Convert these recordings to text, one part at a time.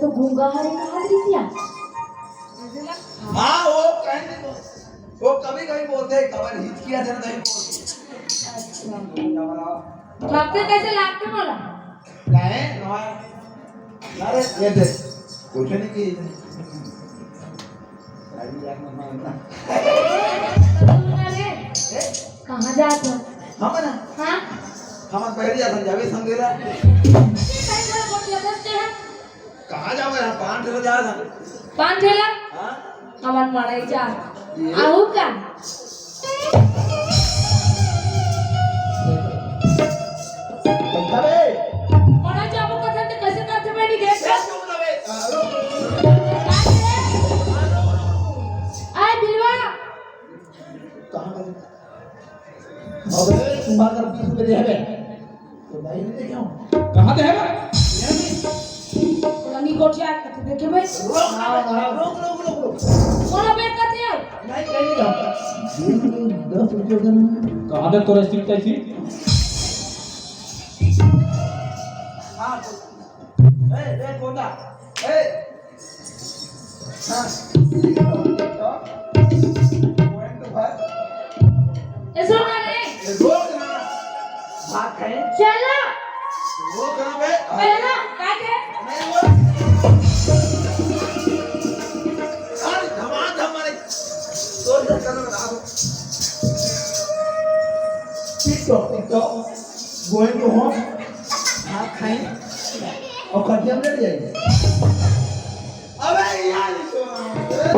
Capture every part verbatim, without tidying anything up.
तो गूंगा हरे कहा दृश्य। हाँ, वो कहीं नहीं बोल, वो कभी कभी बोलते हैं, कबर हिचकिया से नहीं बोलते। अच्छा। लगते कैसे लागते बोला? नहीं, नहीं। अरे, ये दे। कुछ नहीं की। अरे, ए? कहाँ जात हो? हम ना? हाँ? हम बहरी जात हन, जावे संगेला। ये कहीं घर बोल दिया, दस के है। कहाँ जावे? हम पान ठेला जात हन। पान ठेला? हाँ? हमन मड़ई जा। ये? आहू का? अबे! मड़ई जाबो कथन ते कैसे करथे बनी देख? ए, चुप ना बे। आ, रुक। आय बिलवा। कहाँ गए? अबे, तुम्हारा बीस रुपए दे हवे। तो भाई ने देखे हो? कहाँ दे हवे? पुरानी कोठिया कथे देखे भाई। रुक, हाँ, हाँ। रुक, रुक, रुक, रुक। कौन अबे कथे हो? नहीं, कहीं नहीं जाऊँ। बीस में दस रुपए देना। कहाँ दे तोरा स्टिक चाहिए? हाँ, तो, ए, ए, गोंदा, ए, हाँ, ठीक है, तो, point तो भर। ए, सुन ना रे। ए, रोक ना। भाग है। चला। रोक ना बे। चला, का के? नहीं, वो। अरे, धमाधम मारे। तोर से करना बता दो। TikTok, TikTok। Going to home। भात खाएं। और खटिया में लेट जाएंगे। अबे यार, ये तो, ए,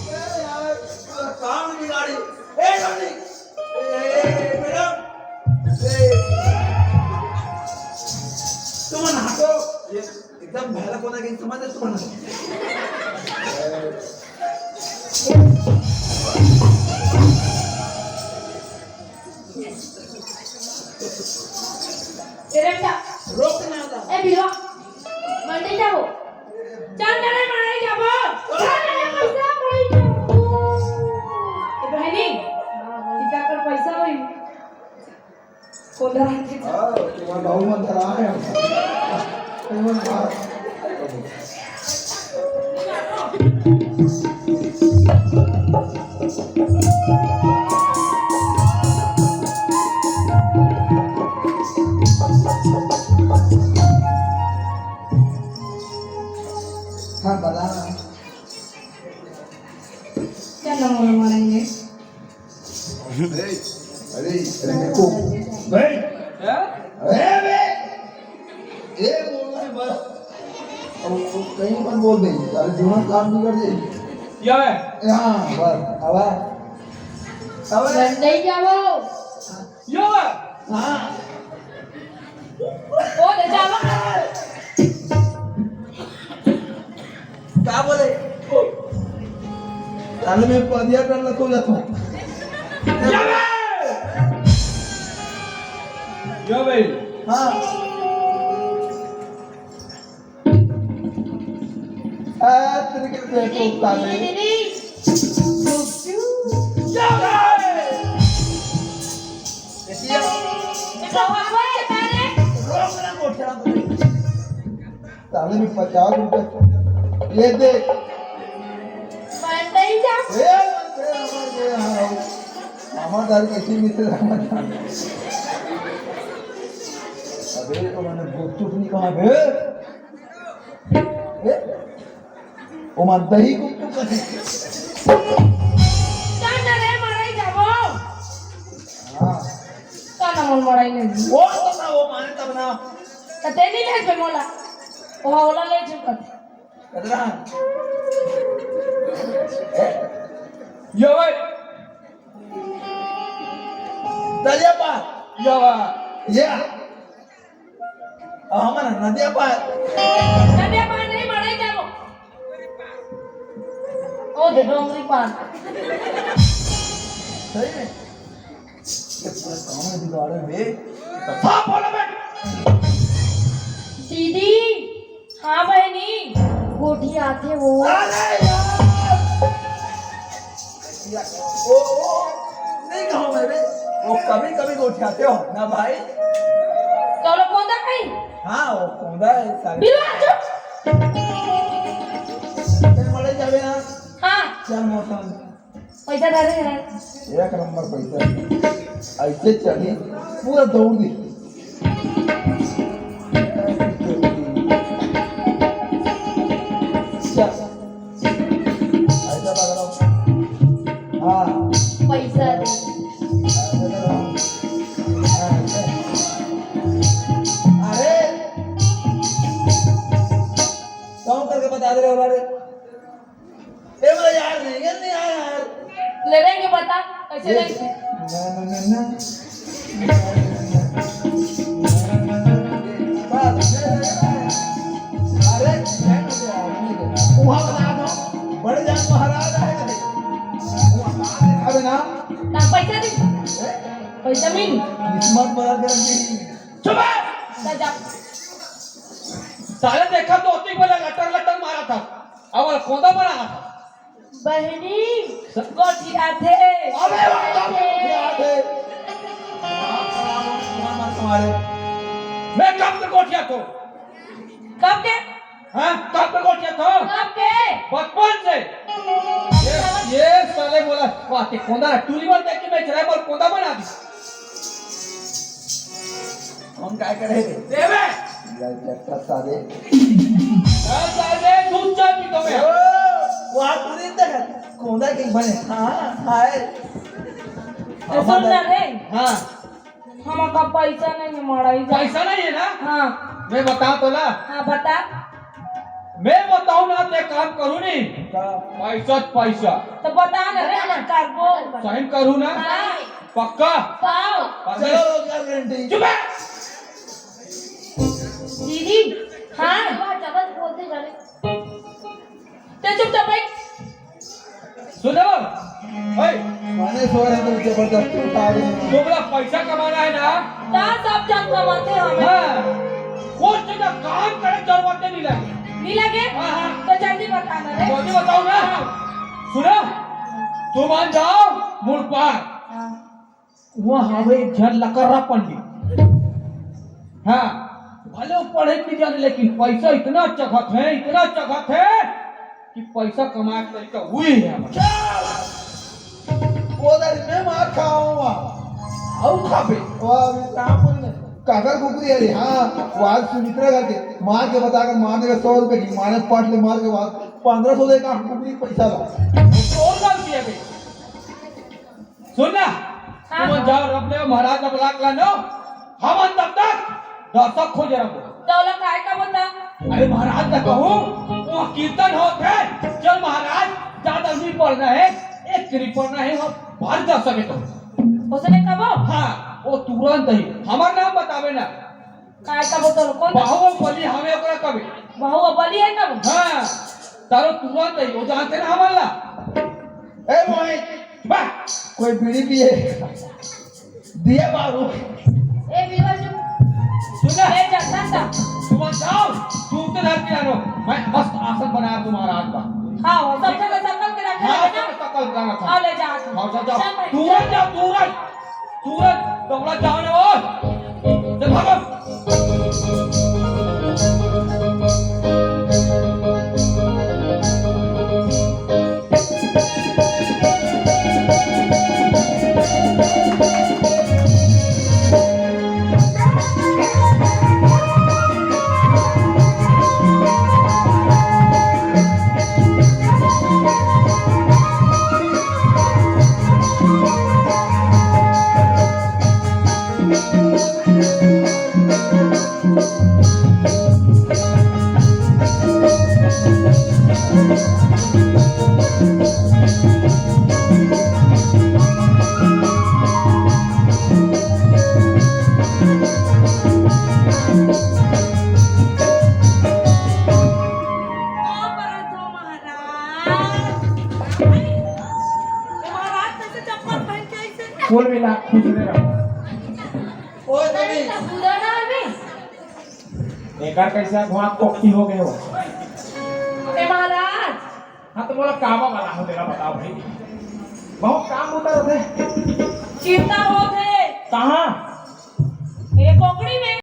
ए यार, पूरा काम बिगाड़ी। ए, डॉली। ए, ए, ए, मैडम। ए, तुम हटो। ये एकदम भैरा कोना के समझ तुम हटो। ए, बेटा। रोक ना था। ए, बिलवा। मंडी जाओ। चल, चल, मंडी जाओ। चल, चल, पैसा मंडी जाओ। ए, बहनी, इधर कर पैसा होई। कोंदा रखे। हाँ, तुम्हारा बाबू मत धरा है। तुम्हारा बाप। हाँ, बता। क्या नंबर मारेंगे? अरे, अरे, अरे, देखो। भाई। क्या? अरे, अरे। ए, बोल रहे बस। अब, अब कहीं मत बोल दे। अरे, जीवन काम नहीं कर दे। क्या है? हाँ, बस, अब आ। अब आ। नहीं जाओ। यो है। हाँ। ओ, ले जाओ। का बोले? ताले में पदिया डाल ला तो जाता हूँ। या बे! या बे! हाँ। आ, तेरे के बेवकूफ ताले। या बे! रोक ना मोटा। ताले में पचास रुपए। ये दे। बंदई जा। ए, ए, ए, ए, हाँ। मामा दारू कैसी मिलते रहना। अबे, तो मैंने गुपचुप नहीं कहा बे। ए? ओमा दही गुपचुप कथे। चल ना रे, मड़ई जाबो। हाँ। चल ना, मोर मड़ई नहीं। वो तो ना, वो माने तब ना। त ते नहीं ले बे मोला। ओ, ओला ले चुका। कतरा? ए? यो भाई। दलिया पा। यो भाई। या। अब हमन नदिया पार। नदिया पार नहीं, मड़ई जाबो। ओ दे डोंगरी पार। सही में? ये पूरा काम में बिगाड़े बे। तो साफ बोलो बे। दीदी, हाँ बहनी, गोठी आथे वो। अरे यार। ओ, ओ, नहीं कहूँ मैं बे। वो कभी-कभी गोठियाते हो ना भाई। चलो, कौन था कहीं? हाँ, वो कौन था है सारे? बिलवा, चुप। मड़ई जाबे ना? हाँ। चल मोर संग। पैसा धरे हे। एक नंबर पैसा। ऐसे चली, पूरा दौड़ दी। चल। ऐसा पकड़ो। हाँ। पैसा दे। ऐसा करो। हाँ, ऐसे। अरे, कौन करके बता दे रहे हो रे? ए, बोला, यार, नहीं, ये नहीं आया, यार। ले लेंगे, बता, कैसे ये लेंगे? ना, ना, ना, ना। अरे, वहाँ बता दो, बड़े जान महाराज आए थे। वहाँ बता दे, अबे ना। ना, पैसा दे। ए? पैसा मिल। किस्मत बदल कर रख दी। चुप है। जा, जा। साले देखा तो ओती वाला लटर लटर मारा था, अब कोदा बना था। बहिनी, गोठियाथे। अबे वाह, कब गोठियाथे? तुम्हारे मैं कब से गोठियाथों? कब के? हाँ, कब से गोठियाथों? कब के? बचपन से। ये, ये साले बोला, वाह, ते कोदा, टूरी बल देख के मैं चला, बोल, कोदा बना दी। कौन काय करे रे? देवे। यार, चक्कर साले। हाँ, साले, दूध चाय पीता मैं। ओ, वहाँ पूरी तरह कोंदा के बने। हाँ, हाय। तो सुन ना रे। हाँ। हमका पैसा नहीं है, मड़ई जा। पैसा नहीं है ना? हाँ। मैं बताओ तो ना। हाँ, बता। मैं बताऊं ना, ते काम करू नहीं। का? पैसा, पैसा। तो बता ना रे, हम करबो। सही करू ना? हाँ। पक्का? पाओ। पक्का? चलो, रोजगार गारंटी। चुप है। दीदी, हाँ। ते चुपचाप बैठ। सुनो, ओए। माने सो रहे तो जबरदस्ती उठा रहे हैं। तुमला पैसा कमाना है ना? ना, सब जन कमाते हैं हमें। हाँ। कुछ ना काम करे जरूरत नहीं लगे। नहीं लगे? हाँ, हाँ। तो जल्दी बता ना रे। जल्दी बताओ ना। हाँ। सुनो, तुम आ जाओ, मुड़ पार। हाँ। वहाँ हवे एक झन लकर्रा पंडित। हाँ, भले वो पढ़े नहीं जाने, लेकिन पैसा इतना चघत है, इतना चघत है कि पैसा कमाए का तरीका वही है हमारे। उधर मैं मार खाऊंगा। आऊ खाबे। वाह, काम बोल रहे। काकर कुकरी है रे? हाँ, वो आज सुमित्रा करके मार के बता कर मारने का सौ रुपए की मारे, पाट ले मार के बाद पन्द्रह सौ दे का कुकरी पैसा ला। चोर डाल दिया बे। सुन ना, हाँ, तुम हाँ। जाओ, रब ले महाराज अब लाख ला नो, हम तब तक दर्शक खोजे रहो। तो ओला काय का बता? अरे महाराज का कहूँ, वो कीर्तन होत है, चल महाराज, ज्यादा नहीं पढ़ना है, एक नहीं पढ़ना है, वो बाहर जा सके तो। उसने कबो? हाँ, वो तुरंत ही हमार नाम बतावे ना। काय का बोतल? कौन? बाहुबली हमें ओकरा कभी। बाहुबली है कब? हाँ, तारो तुरंत ही, वो जानते ना हमारा। ए मोहित, बा, कोई बीड़ी पिए? दिया बारू। ए बीवा चुप। सुन ना। ए जा, जा, जा। तुम जाओ, तू तो घर पे आ लो। मैं मस्त आसन बनाया तुम्हारा आज का। हाँ, वो सब जगह सकल के रखा हाँ, है ना? सब सकल बनाना था। हाँ, ले जा। हाँ, जा, जाओ। चल भाई, तुरंत चल। जाओ, तुरंत। तुरंत दौड़ा जाओ ना वो। चल भागो। का करत हो महाराज? महाराज कैसे चप्पल पहन के ऐसे? कुल मिला खुश रहो। ओए अरे, कवि। तो बुरा ना हमें। एकर कैसे भुआ कोकती हो गए हो? ए महाराज। हाँ, तो बोला कामा वाला हो तेरा, बताओ भाई। बहुत काम होता रहता है। चिंता होत है। कहाँ? ये कोकड़ी में।